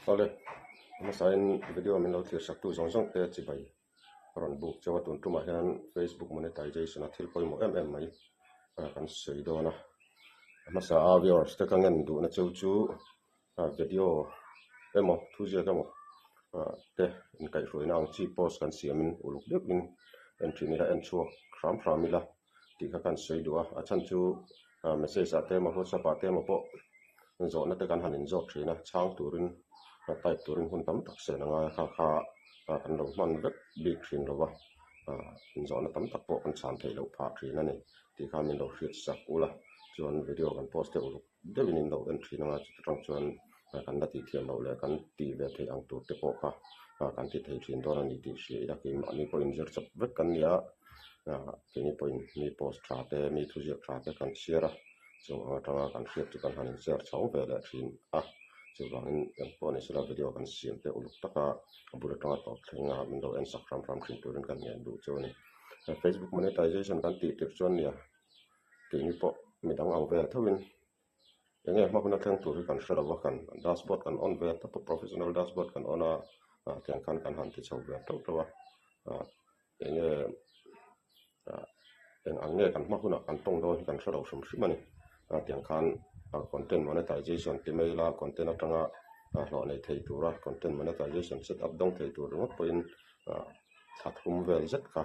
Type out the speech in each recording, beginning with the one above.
Awle, hmasain video min lo thlir saktu zawng zawng te chibai a rawn buk chauh a, tun tumah hian Facebook monetization a thil pawimawh em em mai kan sawi dawn a. Hmasa a viewers te ka ngen duhna cheu chu video emaw thu ziak emaw te inkaihhruaina ang chi post kan siamin uluk deuhin en thin ila en chhuak hram hram ila tih kha kan sawi duh a, a chhan chu message ah te emaw whatsapp ah te emaw pawh zawhna te kan han inzawt thin a, chhang turin type turin hun tam tak sen a ngai a, kha kha kan lo hman vek bik thin lo va, inzawhna tam tak pawh kan chhan theih loh phah thin a ni tih kha min lo hriat sak ula, chuan video kan post deuh ruk deuhin in lo en thin anga chuta tang chuan kan la tih thiam loh leh kan tih ve theih ang tur te pawh kha kan ti thei thin dawn a ni tih hria ila keimahni pawhin zir chawp vek kan ni a, keini pawhin mi post tha te mi thuziak tha te kan chhiar a, chung ang atanga kan hriat chu kan han inshare chho ve leh thin a, chuvangin engpawh ni sela video kan siam te uluk taka a bul atanga tawp thleng a min lo en sak hram hram thin turin kan ngen duh chu a ni. Facebook monetization kan tih tirh chuan nia keini pawh midang ang vel thoin eng nge hma huna thleng tur hi kan hre lo va kan dashboard kan on ve tawp a professional dashboard kan on a ah tiang khan kan han ti chho ve teuh teuh a ah eng nge ah eng ang nge kan hma hunah kan tawng dawn hi kan hre lo hrim hrim a ni ah tiang khan content monetization ti mai ila content atanga hlawh nei thei tura content monetization set up dawng thei tur ringawt pawhin ah thla thum vel zet kha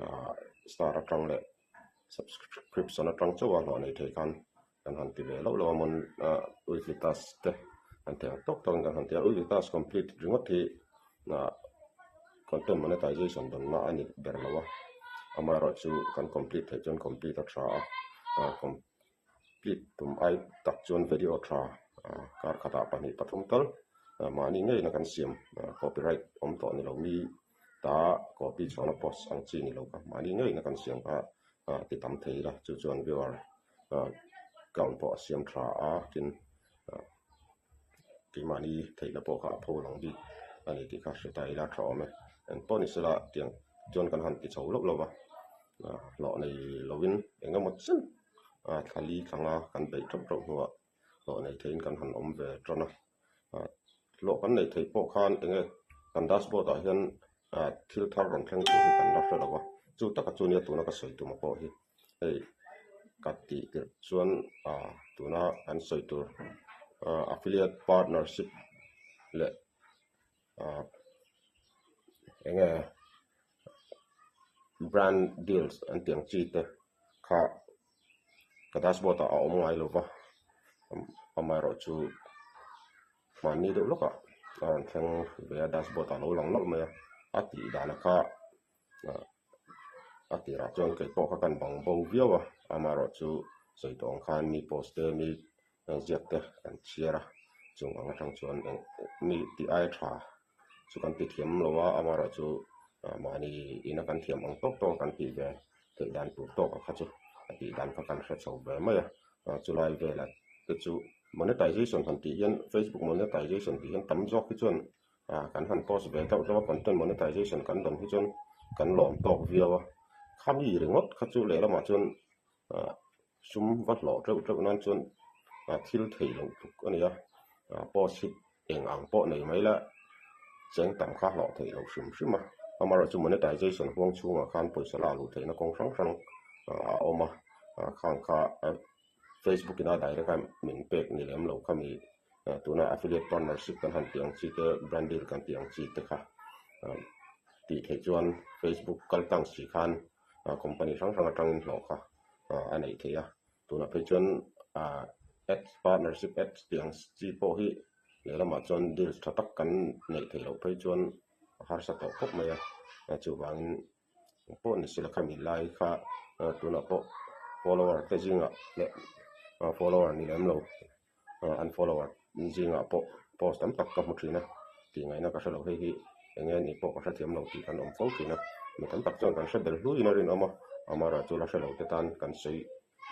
ah star atang leh subscription atang chauh a hlawh nei thei khan kan han ti ve loh loh a mawn ah weekly task te han ti ang tawk tawk in kan han ti a weekly task complete ringawt hi ah content monetization dawnna a ni ber lo a amaherawhchu kan complete theih chuan complete a tha a ah complete tum ai tak chuan video tha ah kar khatah pahnih pathum tal mahni ngeina kan siam copyright awm tawh ni lo mi ta copy chhuahna post ang chi ni lo kha mahni ngeina kan siam kha ah ti tam thei ila chu chuan viewer ah count pawh a siam tha a tin ah keimahni theihna pawh kha a pho lang bik a ni tih kha hre ta ila tha awm e engpawh ni sela tiang chuan kan han ti chho loh lo va ah hlawh nei lovin eng emaw chen ah thla li thlanga kan beih teuh teuh hnuah hlawh nei theihin kan han awm ve tan a ah hlawh kan neih theih pawh khan eng nge kan dashboard ah hian ah thil thar rawn thleng tur hi kan la hre lo a chu taka chu nia tuna ka sawi tum pawh hi hei ka tih tirh chuan ah tuna kan sawi tur ah affiliate partnership leh ah eng nge brand deals an tih ang chi te kha ka dashboard ah a awm ngai lo va amaherawh chu mahni deuh lawkah a rawn thleng ve a dashboard ah a lo lang nawlh mai a a tih dan kha ah a tirah chuan kei pawh kha kan bang bo viau a amaherawh chu sawi tawh ang khan mi post te mi ziak te kan chhiar a chung ang atang chuan eng mi tih aia tha chu kan ti thiam lo a amaherawhchu mahni ina kan thiam ang tawk tawk a kan tih ve theih dan tur tawk a kha chu a tih dan kha kan hre chho ve mai a chulai velah te chu monetization han tih hian facebook monetization tih hian tam zawk hi chuan kan han post ve deuh deuh a content monetization kan dawn hi chuan kan lawm tawk viau a khami ringawt kha chu lehlamah chuan ah sum va hlawh teuh teuh nan chuan ah thil theih loh tluk a ni a ah post hi eng ang pawh nei mai la cheng tam kha hlawh theih loh hrim hrim a amaherawhchu monetization huang chhungah khan pawisa lak luh theihna kawng hrang hrang ah a awm a ah khang kha facebook ina direct a min pek ni lem lo kha mi ah tuna affiliate partnership kan han tih ang chi te brand deal kan tih ang chi te kha ah tih theih chuan facebook kal tlang si khan. ah company hrang hrang atangin hlawh kha ah a neih theih a tunah phei chuan ah ads partnership ads tih ang chi pawh hi lehlamah chuan deals tha tak kan neih theih loh phei chuan a harsa tawh khawp mai a chuvangin pawh ni sela khami lai kha tunah pawh follower te zingah leh follower ni lem lo. an follower zingah pawh post tam tak ka hmu thin a tih ngaihna ka hrelo hei hi eng nge ni pawh ka hrethiam lo tih kan awm fo thin a mi tam tak chuan kan hre bel hluiin a rinawm a amaherawhchu la hrelo te tan kan sawi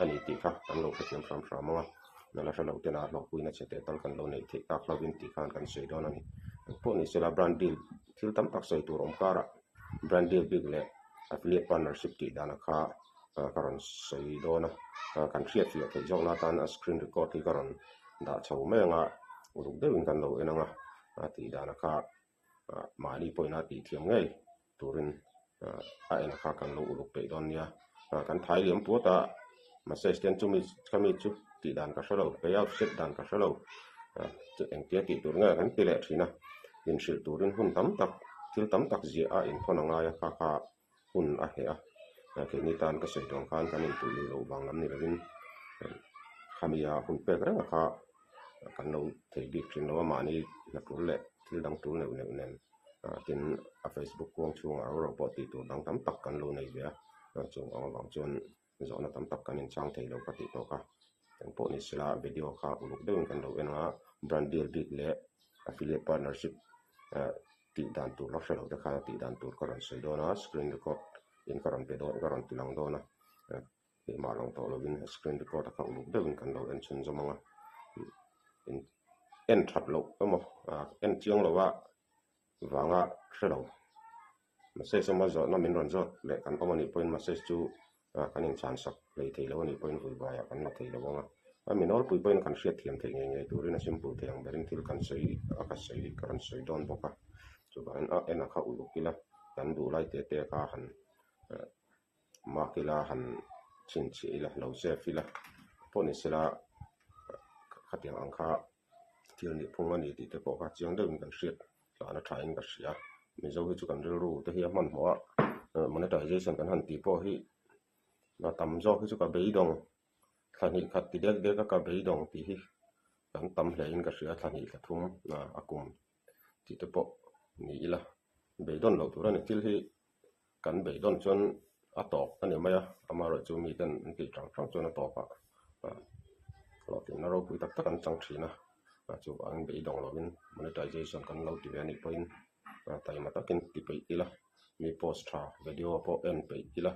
a ni tih kha kan lo hrethiam hram hram ang a la hrelo tena hlawhpuina chhe teh tal kan lo neih theih tak hlauhin tih khan kan sawi dawn a ni engpawh ni sela brand deal thil tam tak sawi tur awm karah brand deal bik leh affiliate partnership tih dana kha ka rawn sawi dawn a kan hriat fiah theih zawkna atan a screen record hi ka rawn dah chho mai ang a uluk deuhin kan lo en ang a. a tih dan a kha mahni pawhin a tih thiam ngei turin a en kha kan lo uluk peih dawn nia. Kan thai liam puat a, message te chumi khami chu tih dan ka hre lo, payout set dan ka hre lo, engtia tih tur nge kan ti leh thin a, inhrilh turin hun tam tak thil tam tak ziah a inthawn a ngai a, kha kha hun a heh a, keini tan ka sawi tuang khan kan inpuih lui loh vang lam ni lovin khami a hun pek reng a kha kan lo thei bik thin lo a, mahni hna tul leh thil dang tul neuh neuh nen tin a facebook kuang chhungah ro ro pawh tih tur dang tam tak kan lo nei ve a, chung ang avang chuan zawhna tam tak kan inchang thei lo ka tih tawk a, engpawh ni sela video kha uluk deuhin kan lo en ang a, brand deal bik leh affiliate partnership tih dan tur la hre lo te khan a tih dan tur ka rawn sawi dawn a, screen record in ka rawn pe dawn ka rawn ti lang dawn a, keimah lang tawh lovin screen record a kha uluk deuhin kan lo en chhunzawm ang a, en that loh emaw en chiang lo a vanga hre lo. Message awma zawhna min rawn zawt leh kan awm a nih pawhin message chu kan inchhan sak hlei thei lo a nih pawhin vuivaiah kan la thei lo ang a. A mi nawlpui pawhin kan hriat thiam theih ngei ngei turin a simple thei ang berin thil kan sawi a ka sawi ka rawn sawi dawn bawk a. Chuvangin a en a kha uluk ila kan duh lai te te kha han mark ila han chhinchhiah ila lo save ila pawh ni sela khatiang ang kha thil nih phung a ni tih te pawh kha chiang deuhin kan hriat tlan a thain ka hria. Mizo hi chu kan rilru te hi a hmanhmawh a, monetization kan han tih pawh hi a tam zawk hi chu ka beidawng thla hnih khat ti dek dek a ka beidawng tih hi kan tam hle in ka hria thla hnih thla thum a kum tih te pawh ni ila beidawn loh tur a ni thil hi kan beidawn chuan a tawp a ni mai a amaherawhchu mi ten an tih hrang hrang chuan a tawp ah hlawhtlinna ropui tak tak an chang thin a chuvangin beidawng lovin monetization kan lo ti ve a nih pawhin taima takin ti peih ila mi post tha video pawh en peih ila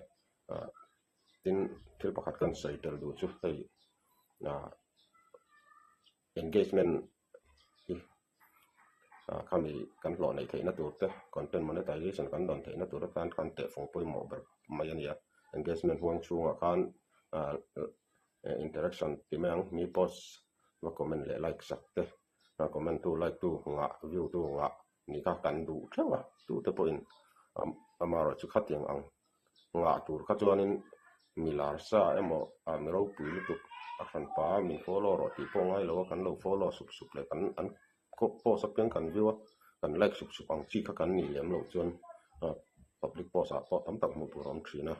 tin thil pakhat kan sawi tel duh chu hei engagement hi khami kan hlawh neih theihna tur te content monetization kan dawn theihna tur atan kan tehfung pawimawh ber mai a ni a engagement huang chhungah khan interaction ti mai ang mi post va comment leh like sak te comment tu like tu ngah view tu ngah ni kha kan duh theuh a tute pawhin amaherawhchu khatiang ang ngah tur kha chuanin mi lar sa emaw ah mi ropui lutuk a hran pa a min follow rawh tih pawh ngai lo a kan lo follow sup sup leh kan an post apiang kan view a kan like sup sup ang chi kha kan nih lem loh chuan public post ah pawh tam tak hmuh tur a awm thin a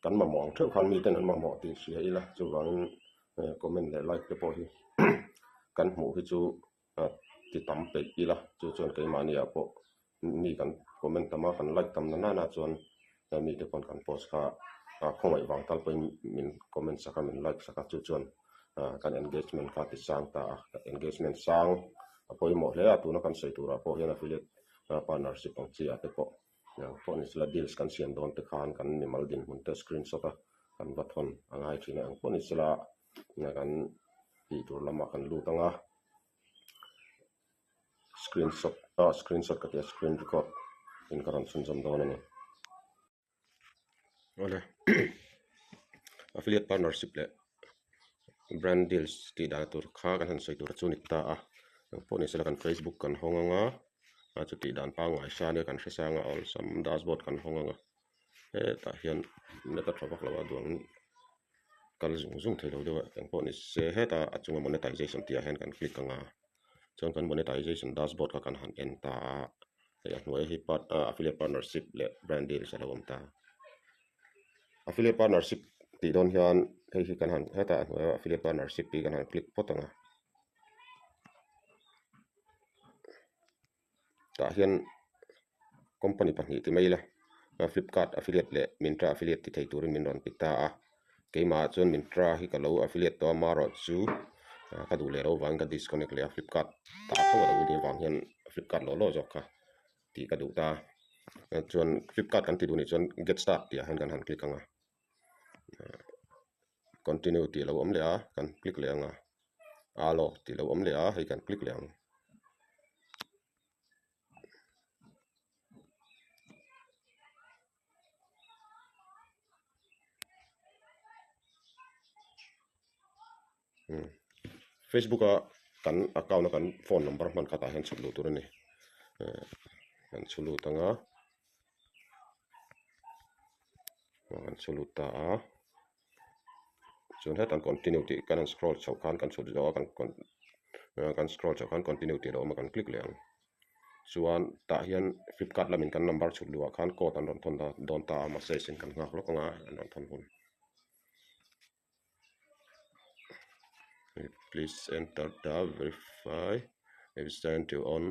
kan mamawh ang theuh khan miten an mamawh tih hria ila chuvangin comment leh like te pawh hi kan hmuh hi chu ti tam peih ila chu chuan keimahni ah pawh mi kan comment tam a kan like tam na nana chuan mi te pawn kan post kha khawngaih vang tal pawhin min comment sak a min like sak a chu chuan kan engagement kha ti sang ta a engagement sang a pawimawh hle a tuna kan sawi turah pawh hian affiliate partnership ang chi ah te pawh pawh ni sela deals kan siam dawn te khan kan mimal dinhmun te screenshot a kan va thawn a ngai thin a eng pawh ni sela kan tih tur lamah kan lut ang a. Screenshot ah screenshot ka tia screen record in ka rawn chhunzawm dawn a ni. Awle affiliate partnership leh brand deals tih dan tur kha kan han sawi tur chu a ni ta a engpawh ni sela kan facebook kan hawng ang a chutih dan pangngai sa nia kan hre sang a awlsam dashboard kan hawng ang a hetah hian net a tha vak lo a duang kal zung zung thei lo deuh a engpawh ni se heta a chunga monetization tih ah hian kan click ang a chuan kan monetization dashboard kha kan han en ta a hei a hnuai hi part ah affiliate partnership leh brand deals a lo awm ta affiliate partnership tih dawn hian hei hi kan han heta a hnuaia affiliate partnership tih kan han click phawt ang a tah hian company pahnih ti mai ila flipkart affiliate leh myntra affiliate ti thei turin min rawn ti ta a keimah ah chuan myntra hi ka lo affiliate tawh a amaherawh chu ka duh leh loh vangin ka disconnect leh a flipkart tah tho a lo nih avang hian flipkart lawh lawh zawk kha tih ka duh ta a chuan flipkart kan ti duh nih chuan get start tih ah hian kan han click ang a continue tih a lo awm leh a kan click leh ang a. Alo tih lo awm leh a hei kan click leh ang. Facebook a Kan account a kan phone number hman khatah hian chhut luh tur a ni. Kan chhu lut ang a. Kan chhu lut ta a. Chuan hetah continue tih kan han scroll chhoh khan kan chhut zawh a kan kan scroll chhoh khan continue tih a lo awm a kan click leh ang. Chuan tah hian flipkart lamin kan number chhut luhah khan code an rawn thawn dawn ta a message in kan nghak lawk ang a an rawn thawn hun. Please enter the verify if send to on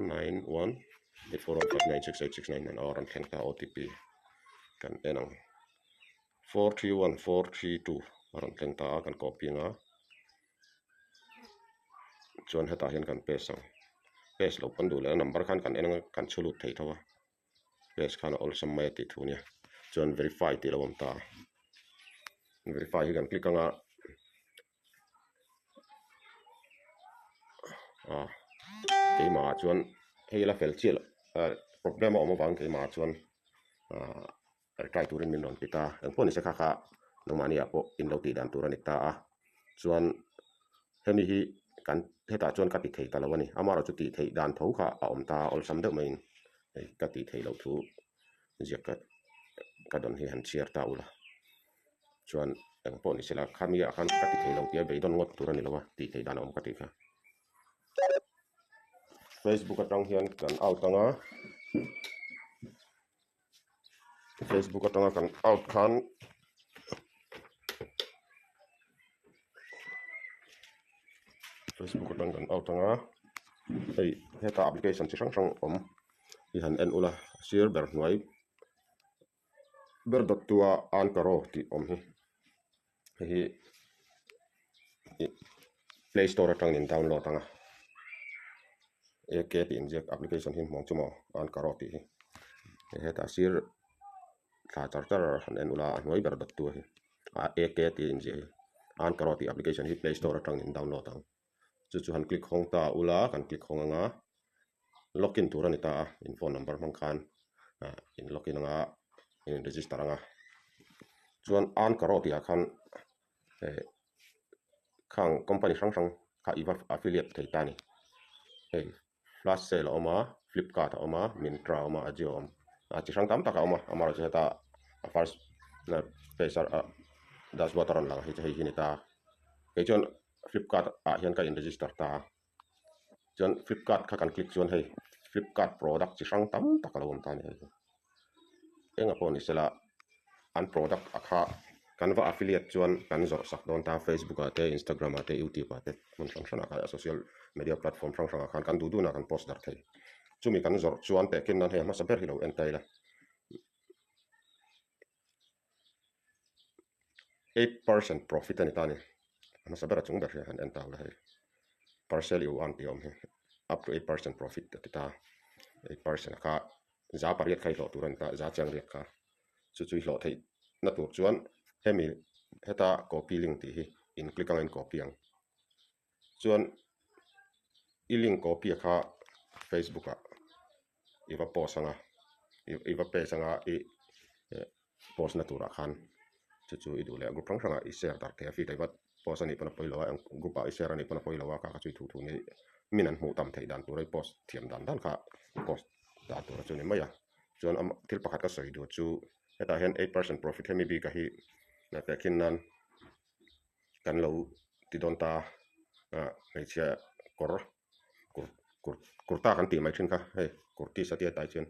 918415968699 aw rawn thleng ta OTP kan en ang 431432 a rawn thleng ta a kan copy ang a chuan hetah hian kan paste ang paste loh pawn duh leh a number khan kan en ang a kan chhu lut thei tho a. Paste khan a awlsam mai a tih thu nia chuan verify tih a lo awm ta a verify hi kan click ang a ah keimah ah chuan hei la fel chiah loh ah problem a awm avang keimah ah chuan ah reply turin min rawn ti ta engpawh nise kha kha nangmahni ah pawh in lo tih dan tur a ni ta a chuan hemi hi kan hetah chuan ka ti thei ta lo a ni amaherawhchu tih theih dan tho kha a awm ta a awlsam deuh maiin hei ka tih theih loh thu ziak ka ka dawn hi han chhiar ta ula chuan engpawh ni sela khami ah khan ka ti thei lo tia beidawn ngawt tur a ni lo a tih theih dan a awm ka tih kha. Facebook atang hian kan out ang a Facebook atanga kan out khan Facebook atang kan out anga hei heta application chi hrang hrang awm hi han en ula sir ber hnuai ber dawt tua ankaro tih awm hi hei hi ih play store atangin download anga ak tih inziak application hi hmuh ang chu maw ankaro tih hi hetah sir thla char char han en ula a hnuai ber dawt tu hi ak tih inziah hi ankaro tih application hi play store atangin download ang chu chu han click hawng ta ula kan click hawng anga login tur a ni ta a in phone number hmang khan ah in login anga in register anga chuan ankaro tih ah khan eh khang company hrang hrang kha i va affiliate thei ta a ni hei flash sale a awm a flipkart a awm a myntra a awm a ajio a awm a chi hrang tam tak a awm a amaherawhchu heta a first page a dashboard a rawn lang hi chu hei hi a ni ta a kei chuan flipkart ah hian ka in register ta a chuan flipkart kha kan click chuan hei flipkart product chi hrang tam tak a lo awm ta a ni hei hi engah pawh ni sela an product a kha kan va affiliate chuan kan zawrh sak dawn ta facebook ah te instagram ah te youtube ah te hmun hrang hrang ah khan social media platform hrang hrang ah khan kan duh duh na kan post darh thei chumi kan zawrh chuan tehkhin nan hei a hmasa ber hi lo en ta ila. 8% profit a ni ta a ni a hmasa ber a chung ber hi han en ta ula hei parcel you earn tih a awm hi up to 8% profit a ti ta 8% a kha za pariat kha i hlawh tur a ni ta za chiang riak kha chu chu i hlawh theih na tur chuan hemi heta copy link tih hi in click ang a in copy ang chuan i link copy a kha facebook ah i va post anga i va paste anga i post na turah khan chu chu i duh leh group hrang hrangah i share darh thei a feed ah i va post anih pawn a pawi lo a group ah i share anih pawn a pawi lo a kha kha chu i thu thu ni min an hmuh tam theih dan tura i post thiam dan dan kha i post dan tur chu a ni mai a chuan thil pakhat ka sawi duh chu hetah hian 8% profit hemi bik ah hi tehkhin nan kan lo ti dawn ta a hmeichhia kawr kur kur kurta kan tih mai thin kha hei kurti satia tai chuan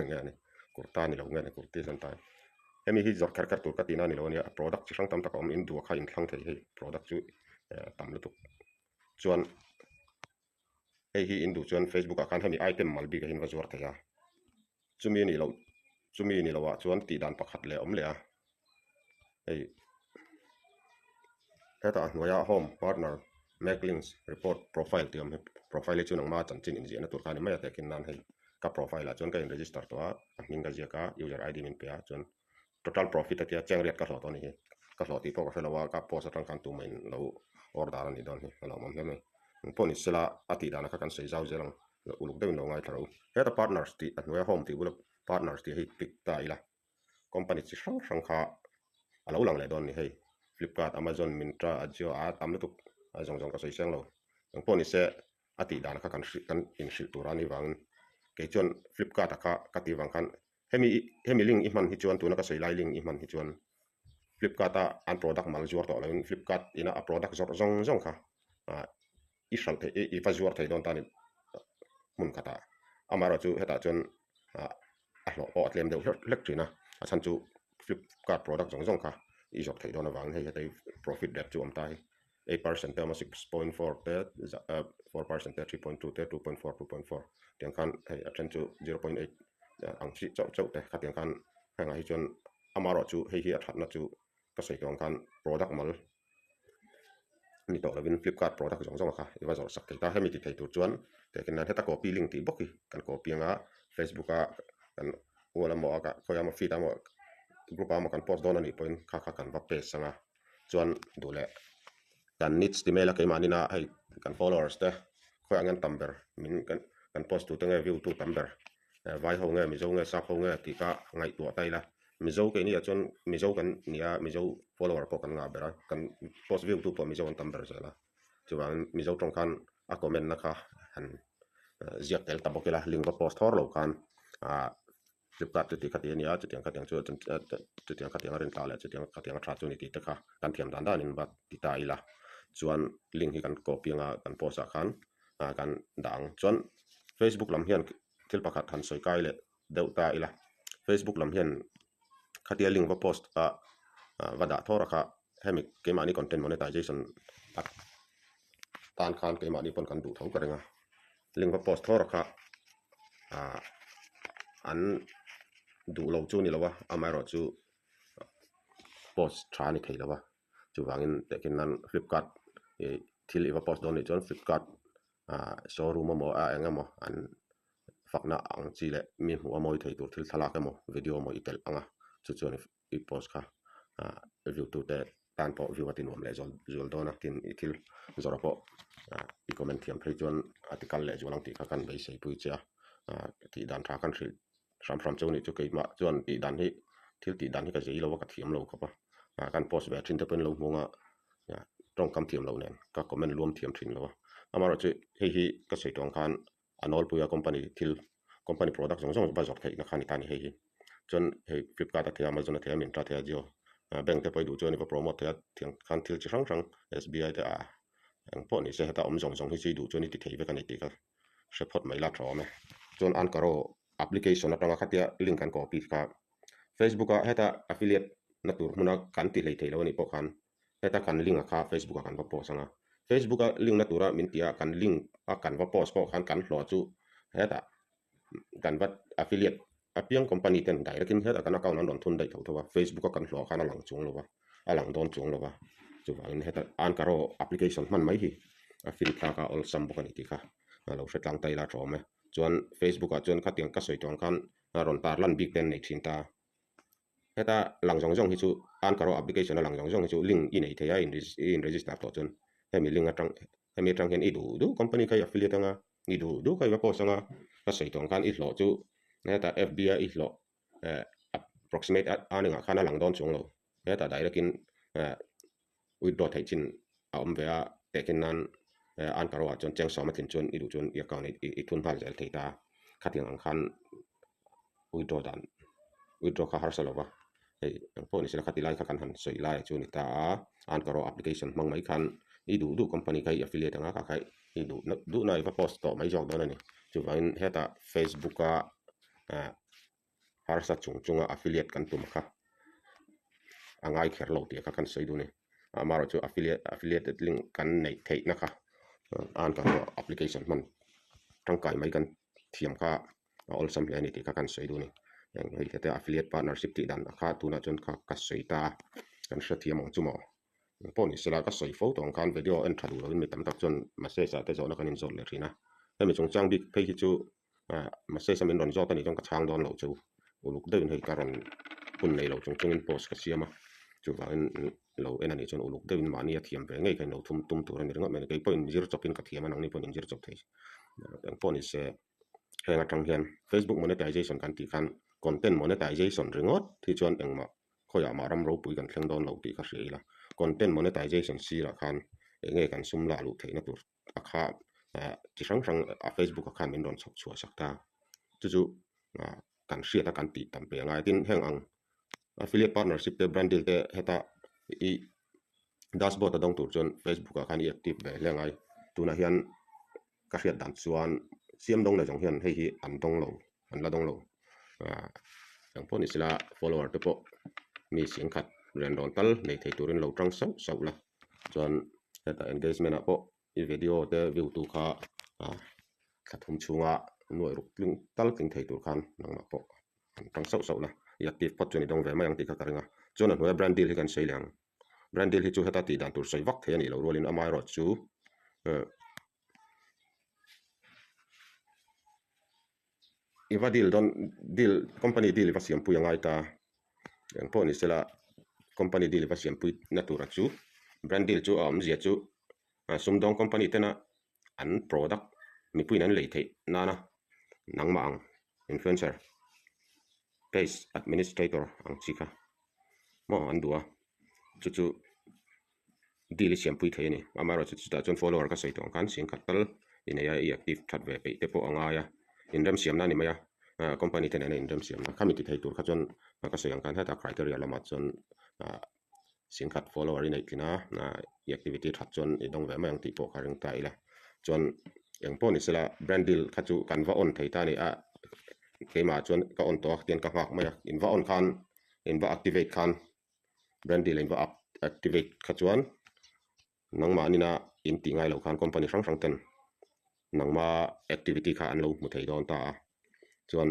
nge a ni kurta ni lo nge ni kurti chuan tai hemi hi zawrh kher kher tur ka tihna a ni lo a nia product chi hrang tam tak a awm in duh kha in thlang thei hei product chu tam lutuk chuan hei hi in duh chuan facebook ah khan hemi item mal bik ah hian va zuar thei a chumi nih loh chumi ni loh ah chuan tih dan pakhat leh a awm leh a hei hetah a hnuaia home partner make links report profile tih a awm hi profile hi chu nangma chanchin inziahna tur kha a ni mai a tehkhin nan hei ka profile ah chuan ka in register tawh a a hming ka ziak a user id min pe a chuan total profit a tia cheng riat ka hlawh tawh a ni hi ka hlawh tih pawh ka hre lo a ka post atang khan tumah in lo order a nih dawn hi a lo awm hle mai engpawh ni sela a tih dan kha kan sawi zau zel ang uluk deuhin lo ngaithla rawh u heta partners tih a hnuaia home tih bula partners tih hi click ta ila company chi hrang hrang kha a lo lang leh dawn a ni hei Flipkart Amazon Myntra Ajio a tam lutuk a zawng zawng ka sawi seng lo engpawh ni se. a tih dan kha kan hrilh kan inhrilh tur a nih vangin kei chuan Flipkart ah kha ka tih vang khan hemi hemi link i hman hi chuan tuna ka sawi lai link i hman hi chuan Flipkart a an product mal zuar tawh loin Flipkart ina a product zawrh zawng zawng kha ah i hralh theih i va zuar thei dawn ta a ni hmun khatah amaherawhchu hetah chuan ah a hlawh pawh a tlem deuh hlek hlek thin a a chhan chu Flipkart product zawng zawng kha i zawrh theih dawn avangin hei heta hi profit rate chu a awm ta hi 8% te a awm a 6.4 te 4% te 3.2 te 2.4 2.4 tiang khan hei a then chu 0.8 ang chi chauh chauh te khatiang khan hengah hi chuan amaherawhchu hei hi a thatna chu ka sawi tawh ang khan product mal ni tawh lovin Flipkart product zawng zawng a kha i va zawrh sak thei ta. Hemi ti thei tur chuan tehkhin nan heta copy link tih bawk hi kan copy anga Facebook a kan wall emaw a khawi emaw feed emaw group ah emaw kan post dawn anih pawhin kha kha kan va paste anga chuan duh leh kan niche ti mail a keimahni na hei kan followers te khawiah nge an tam ber min kan post tute nge view tu tam ber Vai ho nge Mizo nge Sap ho nge tih kha ngaihtuah ta ila. Mizo keini ah chuan Mizo kan ni a, Mizo follower pawh kan ngah ber a, kan post view tu pawh Mizo an tam ber zel a. Chuvangin Mizo tawng khan a comment na kha han ziak tel ta bawk ila, link va post thawr lo khan ah Flipkart chu ti kha ti a ni a, chutiang khatiang chu chutiang khatiang a rin tla leh chutiang khatiang a tha chu a ni tih te kha kan thiam dan danin va ti ta ila. Chuan link hi kan copy anga kan post ah khan ah kan dah ang. Chuan Facebook lam hian thil pakhat han sawi kai leh deuh ta ila Facebook lam hian khatia link va post a va dah thawr a kha hemi keimahni content monetization a tan khan keimahni pawn kan duh tho ka ring a link va post thawr a kha ah an duh lo chu ni lo a amaherawhchu post tha a ni thei lo a chuvangin tehkhin nan Flipkart ih thil i va post dawn nih chuan Flipkart ah showroom emaw a eng emaw an fakna ang chi leh mi hmuh a mawi thei tur thil thlalak emaw video emaw i telh ang a chu chuan i post kha ah view tu te tan pawh view a ti nuam leh zual zual dawn a tin i thil zawrh pawh ah i comment thiam phei chuan a ti kal leh zual ang tih kha kan beisei pui che a ah tih dan tha kan hrilh hram hram chu a nih chu keimah chuan tih dan hi thil tih dan hi ka zei lo a ka thiam lo khawp a ah kan post ve thin te pawhin lo hmung a ah tawngkam thiam loh nen ka comment luam thiam thin lo a amaherawhchu hei hi ka sawi tawh ang khan a nawlpui a company thil company product zawng zawng va zawrh theihna kha a ni ta a ni hei hi chuan hei flipkart a thei a amazon a thei a myntra a thei a jio bank te pawh i duh chuan i va promote thei a tiang khan thil chi hrang hrang S_B_I te ah eng pawh ni se heta awm zawng zawng hi chu i duh chuan i ti thei vek a ni tih kha hre phawt mai la tha awm e. Chuan Ankaro application atanga khatia link kan copy kha Facebook a heta affiliate na tur hmuna kan ti hlei thei lo anih pawh khan heta kan link a kha Facebook ah kan va post anga Facebook a link na tura min tih a kan link a kan va post pawh khan kan hlawh chu hetah kan va affiliate apiang company ten direct in hetah kan account an rawn thun daih tho tho a Facebook a kan hlawh khan a lang chuang lo va a lang dawn chuang lo va chuvangin heta Ankaro application hman mai hi a fin thlak a awlsam bawk a ni tih kha a lo hre tlang ta ila tha awm e. Chuan Facebook ah chuan khatiang ka sawi tawh ang khan a rawn tar lan bik te an nei thin ta. Heta lang zawng zawng hi chu Ankaro application a lang zawng zawng hi chu link i nei thei a i in register tawh chuan hemi link atang hemi atang hian i duh duh company kha i affiliate anga i duh duh kha i va post anga ka sawi tawh ang khan i hlawh chu heta F_B a i hlawh eh approximate earning ah khan a lang dawn chuang lo hetah direct in eh withdraw theih chin a awm ve a tehkhin nan eh Ankara ah chuan cheng sawm a tlin chuan i duh chuan i account i thun nghal zel thei ta khatiang ang khan withdraw dan withdraw kha harsa lo va hei eng pawh ni se la khati lai kha kan han sawi lai chu a ni ta a Ankara application hmang mai khan i duh duh company kha i affiliate ang a kha kha i duh duh na i va post tawh mai zawk dawn a ni chuvangin hetah Facebook a ah harsa chung chunga affiliate kan tum kha a ngai kher lo tih kha kan sawi duh a ni amaherawh chu affiliate affiliated link kan neih theihna kha an kan application hman tangkai mai kan thiam kha a awlsam hle a ni tih kha kan sawi duh a ni eng hei te affiliate partnership tih dan kha tunah chuan kha ka sawi ta a kan hrethiam ang chu maw eng pawh ni sela ka sawi fo tawh ang khan video en tha duh lovin mi tam tak chuan message ah te zawhna kan inzawt leh thin a hemi chungchang bik phei hi chu ah message a min rawn zawt a nih chuan ka chhang dawn loh chu uluk deuhin hei ka rawn hun nei lo chung chungin post ka siam a chuvangin lo en a nih chuan uluk deuhin mahni a thiam ve ngei kha in lo thum tum tur a ni ringawt mai a ni kei pawhin zir chawpin ka thiam a nangni pawhin inzir chawp thei eng pawh ni se heng atang hian Facebook monetization kan tih khan content monetization ringawt hi chuan engmah khawiah mah ram ropui kan thleng dawn lo tih ka hria ila content monetization sirah khan eng nge kan sum lah luh theihna tur a kha. Chi hrang hrang a Facebook ah khan min rawn chhawp chhuah sak ta. Chu chu kan hriat a kan tih tam pe a ngai. Tin, heng ang affiliate partnership te brand deal te heta i dashboard a dawng tur chuan Facebook ah khan i active ve hle a ngai. Tunah hian ka hriat dan chuan siam dawng leh zawng hian hei hi an dawng lo an la dawng lo. Engpawh ni sela follower te pawh mi singkhat rian rawn tal nei thei turin lo tang sauh sauh la. Chuan hetah engagement ah pawh i video te view tu kha thla thum chhunga nuai ruk tling tal tling thei tur khan nangmah pawh an tang sauh sauh la i active phawt chuan i dawng ve mai ang tih kha ka ring a chuan a hnuaia brand deal hi kan sawi leh ang brand deal hi chu heta tih dan tur sawi vak thei a nih loh rualin amaherawhchu i va deal dawn deal company deal i va siampui a ngai ta eng pawh ni sela company deal i va siampui na tura chu brand deal chu a awmzia chu sumdawng company tena an product mipuiin an lei theih nana nangmah ang influencer page administrator ang chi kha maw an duh a chu chu deal i siampui thei a ni. Amaherawhchu chutah chuan follower ka sawi tawh ang khan singkhat tal i nei a, i active that ve peih te pawh a ngai a, inremsiamna a ni mai a, company te nena inremsiamna khami ti thei tur kha chuan ka sawi ang khan hetah criteria lamah chuan singkhat follower i neih tlin a, i activity that chuan i dawng ve mai ang tih pawh ka ring ta ila. Chuan eng pawh ni sela brand deal kha chu kan va on thei ta a ni a, keimah chuan ka on tawh a tian ka nghak mai a, in va on khan in va activate khan brand deal in va activate kha chuan nangmah nina in tih ngai loh khan company hrang hrang ten nangma activity kha an lo hmu thei dawn ta a chuan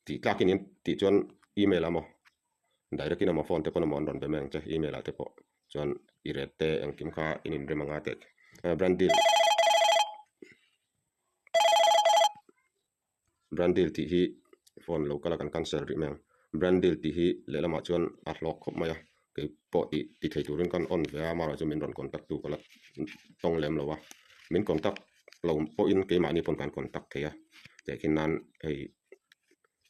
tih tlak in tih chuan email a maw direct in emaw phone te pawn emaw an rawn be mai ang che email ah te pawh chuan i rate te engkim kha in inrem anga teh brand deal Brand deal tih hi phone lo kal a kan cancel rih mai ang. Brand deal tih hi lehlamah chuan a hlawk khawp mai a, kei pawh tih ti thei turin kan on ve a, amaherawhchu min rawn contact tu ka la tawng lem lo a, min contact lo pawhin keimahni pawn kan contact thei a, tehkhin nan hei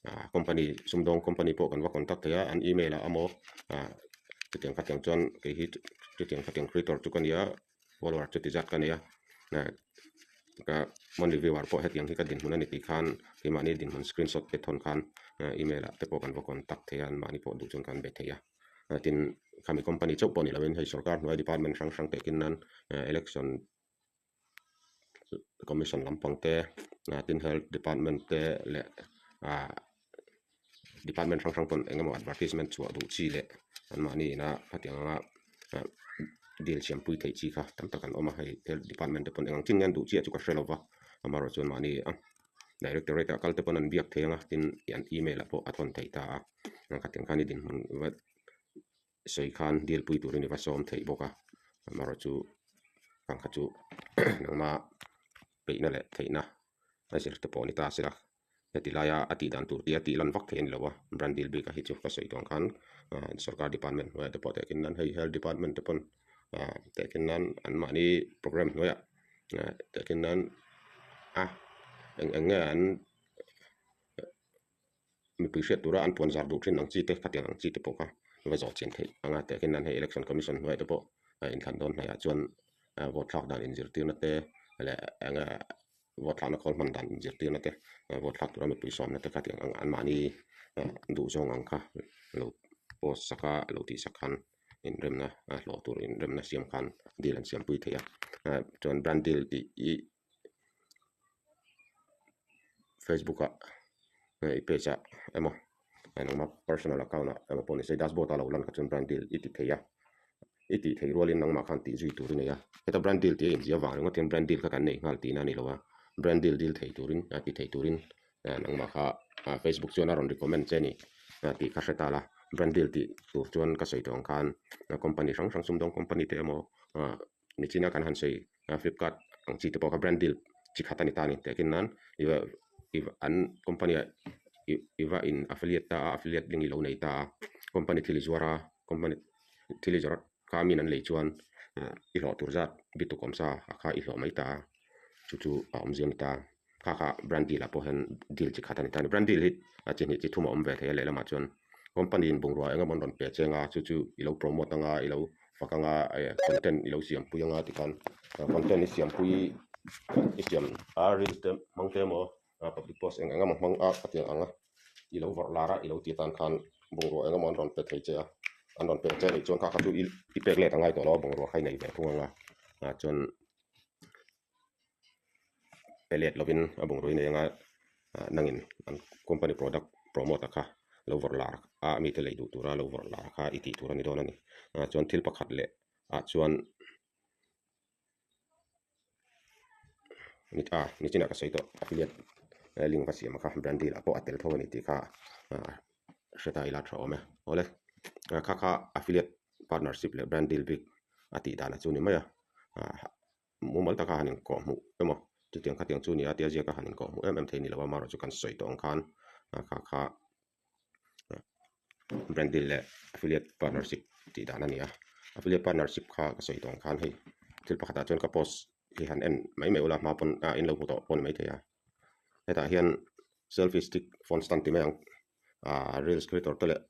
ah company sumdawng company pawh kan va contact thei a, an email ah emaw ah chutiang khatiang chuan kei hi chutiang khatiang creator chu ka ni a. follower chuti zat ka nei a ka monthly viewer pawh hetiang hi ka dinhmun a ni tih khan keimahni dinhmun screenshot te thawn khan email ah te pawh kan va contact thei a anmahni pawh duh chuan kan be thei a tin khami company chauh pawh ni lovin hei sorkar hnuai department hrang hrang teh kin nan election commission lampang te tin health department te leh ah department hrang hrang pawn eng emaw advertisement chhuah duh chi leh anmahni ina hetiang anga deal siampui theih chi kha tam tak an awm a hei health department te pawn eng ang chin nge an duh chiah chu ka hre lo va amaherawh chuan mahni directorate ah kal te pawn an biak thei ang a tin an email ah pawh a thawn theih ta a khatiang khan i dinhmun va sawi khan deal pui turin i va sawm theih bawk a amaherawh chu kang kha chu nangma peihna leh theihna a zir te pawh a ni ta a sela. Heti laia a tih dan tur tia tih lan vak thei a ni lo a, brand deal bik a hi chu ka sawi tawh ang khan sorkar department hnuaiah te pawh tehkhin nan hei health department te pawn tehkhin nan anmahni programme hnuaiah tehkhin nan a eng eng nge an mipui hriat tura an puan zar duh thin ang chi te khatiang ang chi te pawh kha va zawh chian theih ang a tehkhin nan hei election commission hnuaiah te pawh inthlan dawn hnaihah chuan vote thlak dan inzirtirna te leh eng nge. Vote thlakna khawl hman dan inzirtirna te, vote thlak tura mipui sawmna te kha tiang ang anmahni duh zawng ang kha lo post sak a, lo tih sak khan inremna hlawh tur inremna siam khan deal an siampui thei a. Chuan brand deal tih hi Facebook ah i page ah emaw nangma personal account ah emaw pawh ni se dashboard ah lo lan kha chuan brand deal i ti thei a. I tih theih rualin nangmah khan tih zui tur i nei a, heta brand deal tih a inziah avang ringawt hian brand deal kha kan nei nghal tihna a ni lo a, brand deal deal thei turin a ti thei turin nangmah kha Facebook chuan a rawn recommend che a ni tih kha hre ta la, brand deal tih tur chuan ka sawi tawh ang khan company hrang hrang sumdawng company te emaw nichina kan han sawi Flipkart ang chi te pawh kha brand deal chi khat a ni ta a ni tehkhin nan an company ah i va in affiliate ta a affiliate link i lo nei ta a company thil i zuar a company thil i zawrh kha min an lei chuan i hlawh tur zat bituk awm sa a kha i hlawh mai ta a chu chu a awm zia a ni ta kha kha brand deal ah pawh hian deal chi khat a ni ta a ni brand deal hi a chi hnih chi thum a awm ve thei a lehlamah chuan company in bungrua eng emaw an rawn pe cheng a chu chu i lo promote anga i lo fak anga content i lo siampui anga tikhan content i siampui. I siam a reels te hmang te emaw public post eng eng emaw hmang a ka tiang ang a i lo vawrh lar a i lo ti atan khan bungrua eng emaw an rawn pe thei che a an rawn pe che anih chuan kha kha chu i pek let a ngai tawh lo a bungrua kha i nei ve thung ang a chuan pe let lovin a bungrua i nei anga nangin an company product promote a kha lo vawrh lar a mite lei duh tura lo vawrh lar kha i tih tur a ni dawn a ni chuan thil pakhat leh ah chuan. Ni a nichinah ka sawi tawh affiliate link va siam kha brand deal ah pawh a tel tho a ni tih kha hre ta ila tha awm e. Awle kha kha affiliate partnership leh brand deal bik a tih dan a chu ni mai a mumal taka han inkawh hmuh emaw chutiang khatiang chu nia tia ziaka han inkawh hmuh em em thei ni lo a amaherawhchu kan sawi tawh ang khan kha kha brand deal leh affiliate partnership tih dan a ni a affiliate partnership kha ka sawi tawh ang khan hei thil pakhatah chuan ka post hi han en mai mai ula hma pawn ah in lo hmu tawh pawh a ni maithei a hetah hian selfie stick phone stand ti mai ang ah reels creator te leh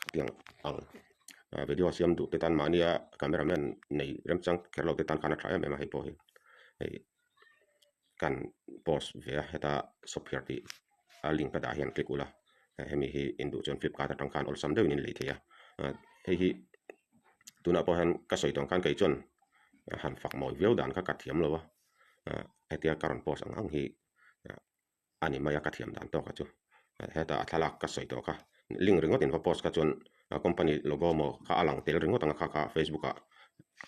khatiang ang video siam duh te tan mahnia camera man nei remchang kher lo te tan khan a tha em em a hei pawh hi hei. Kan post ve a heta software tih a link ka dah hian click ula hemi hi in duh chuan flipkart atang khan awlsam deuhin in lei thei a hei hi tunah pawh hian ka sawi tawng khan kei chuan han fak mawi viau dan kha ka thiam lo a hetia ka rawn post ang ang hi a ni mai a ka thiam dan tawk a chu heta a thlalak ka sawi tawh kha link ringawt in va post kha chuan company logo maw kha a lang tel ringawt ang a kha kha facebook ah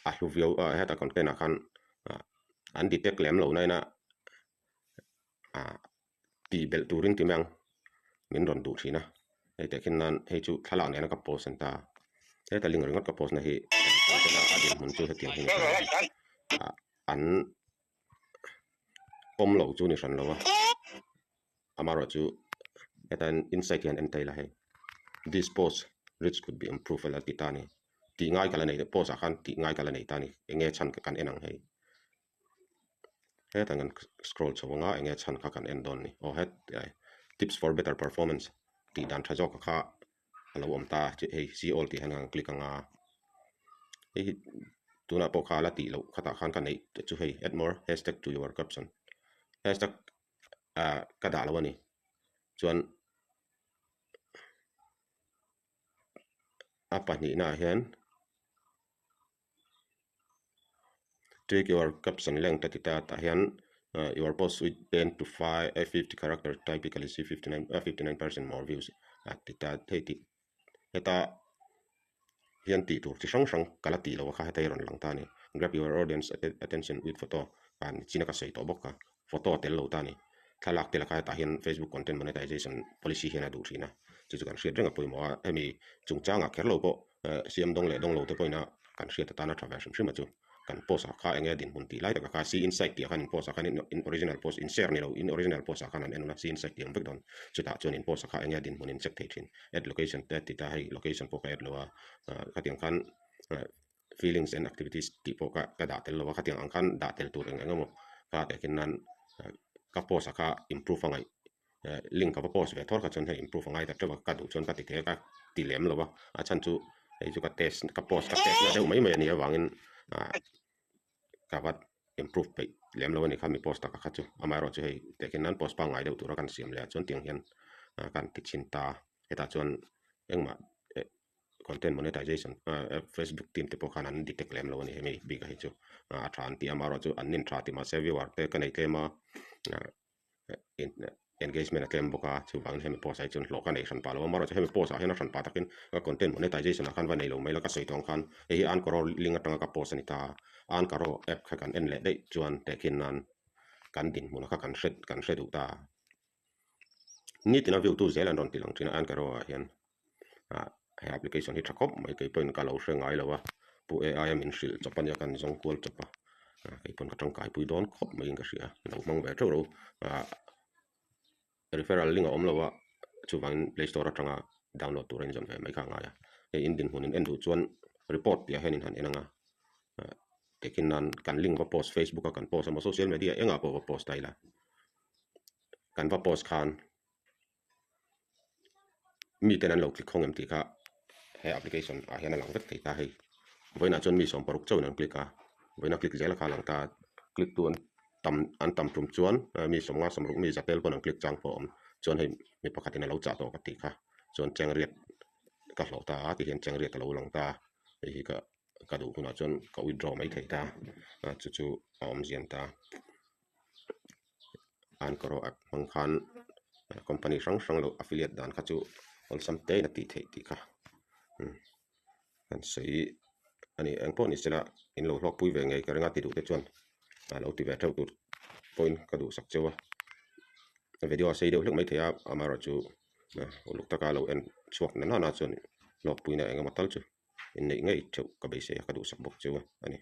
a hlu viau a heta content ah khan an detect lem lo nain a tih belh turin ti mai ang min rawn duh thin a hei teh khin nan hei chu thlalak nena ka post an ta heta link ringawt ka post na hi a dinhmun chu hetiang hi ni ta an pawm lo chu ni hran lo a amaherawhchu heta insight hian en ta ila hei this post reach could be improved a la ti ta a ni tih ngai ka la nei post ah khan tih ngai ka la nei ta a ni eng nge chhan kan en ang hei hetah kan scroll chho anga eng nge chhan kha kan en dawn a ni aw het tips for better performance tih dan tha zawk kha a lo awm ta hei see all tih hian kan click anga hei hi tunah pawh kha la tih loh khatah khan ka neih te chu hei add more hashtag to your caption hashtag ah ka dah lo a ni chuan a pahnihna ah hian Tweak your caption length a ti ta tah hian your post with ten to five 50 character typically see 59 percent more views a ti ta hei tih heta hian tih tur chi hrang hrang ka la tih loh a kha heta hi a rawn lang ta a ni grab your audience attention with photo ah nichina ka sawi tawh bawk a photo a tel lo ta a ni thlalak te lakah hetah hian facebook content monetization policy hian a duh thin a chu chu kan hriat reng a pawimawh a hemi chungchangah kher lo pawh siam dawng leh dawng lo te pawhin a kan hriat atana tha ve hrim hrim a chu kan post ah kha enge dinhmun tih lai takah kha see inside tih ah khan in post ah khan in original post in share ni lo in original post ah khan an en a see inside tih ang vek dawn chutah chuan in post ah kha enge dinhmun in check thei thin add location te ti ta hei location pawh ka add lo a khatiang khan feelings and activities tih pawh kha ka dah tel lo a khatiang ang khan dah tel tur eng eng emaw kha tehkhin nan ka post ah kha improve a ngaih link ka va post ve thawr kha chuan hei improve a ngai ta teuh a ka duh chuan ka ti thei a ka ti lem lo a a chhan chu hei chu ka test ka post ka test na deuh mai mai a nih avangin ah ka va improve peih lem lo a ni kha mi post taka kha chu amaherawhchu hei tehkhin nan post pangngai deuh tura kan siam leh ah chuan tiang hian kan ti chhin ta hetah chuan engmah content monetization facebook team te pawh khan an detect lem lo a ni hemi bik ah hi chu a tha an ti a amaherawhchu an nin tha ti mahse viewer te ka nei tlem a engagement a tlem bawk a chuvangin hemi post ah hi chuan hlawh ka nei hran pah lo a amaherawhchu hemi post ah hian a hran pah takin ka content monetization ah khan va nei lo mai la ka sawi tawh ang khan hei hi Anchor link atanga ka post a ni ta a Anchor app kha kan en leh daih chuan tehkhin nan kan dinhmun kha kan hre kan hre duh ta a nitin a view tu zel an rawn ti lang thin a Anchor ah hian ah he application hi tha khawp mai kei pawhin ka lo hre ngai lo a pu ai a min hrilh chawp a nia kan zawng kual chawp a ah kei pawn ka tangkai pui dawn khawp maiin ka hria lo hmang ve theuh ro ah referral link a awm lo a chuvangin play store atanga download tur a inzawn ve mai kha a ngai a hei in dinhmun in en duh chuan report tih ah hian in han en ang a ah tehkhin nan kan link va post facebook a kan post emaw social media engah pawh va post ta ila kan va post khan. Miten an lo click khawng em tih kha he application ah hian a lang vek thei ta hei vawiinah chuan mi 60 chauhin an click a vawiina click zel kha a lang ta click tu an Tam an tam tum chuan mi sawmnga sawmruk mi zatel pawn an click chang pawh a awm. Chuan hei mi pakhatin a lo chah tawh ka tih kha. Chuan chengriat ka hlawh ta a tihian chengriat a lo lang ta a. Hei hi ka ka duh hunah chuan ka withdraw mai thei ta a chu chu a awmzian ta. Anchor app hmang khan company hrang hrang lo affiliate dan kha chu awlsam te in a tih theih tih kha kan sawi a ni. Engpawh ni sela in lo hlawkpui ve ngei ka ring a ti duh te chuan a lo ti ve theuh tur pawhin ka duhsak cheu a. Video a sei deuh hlek mai thei a amaherawhchu uluk taka lo en chhuak na nana chuan hlawkpuina engemaw tal chu. Inneih ngei theuh ka beisei a, ka duhsak bawk cheu a ni.